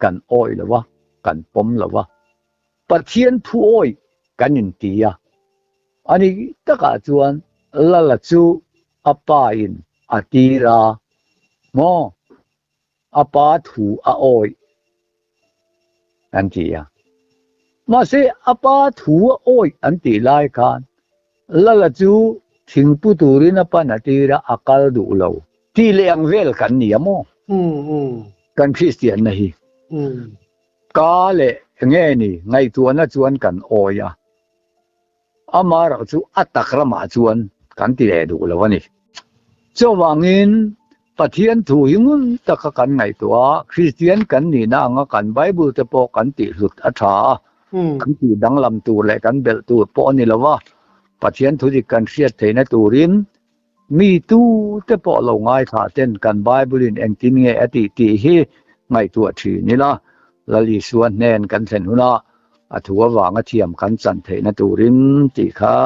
kan awih lo a, kan pawm lo a, Pathian thu awih kan inti a. A ni takah chuan Lala chu a pa in a tir a, maw? A pa thu a awih kan ti a. Mahse a pa thu a awih an tih lai khan Lala chu thingpu turin a pan a tir a, a kal duh lo. Tih leh ang vel kan ni a maw? Kan Kristianna hi ka leh nge ni ngaihtuahna chuan kan awih a, amaherawh chu a tak ramah chuan kan ti leh duh lo a ni. Chuvangin Pathian thu hi ngun taka kan ngaihtuah a, Kristian kan nihna anga kan Bible te pawh kan tih hlut a tha a, kan tih danglam tur leh kan belh tur pawh a ni lo va, Pathian thu dik kan hriat theihna turin mi tu te pawh lo ngaithla ten kan Bible in engtin nge a tih tih hi ngaihtuah thin ila, Lal Isua hnen kan thlen hunah a thu avanga thiam kan chan theihna turin tih kha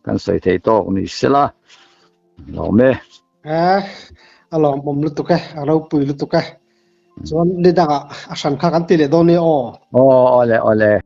kan sawi thei tawk ni sela, lawm e. Eh, a lawmawm lutuk e, a ropui lutuk e. Chuan ni dangah a hran kha kan ti leh dawn nia aw. Aw, awle, awle.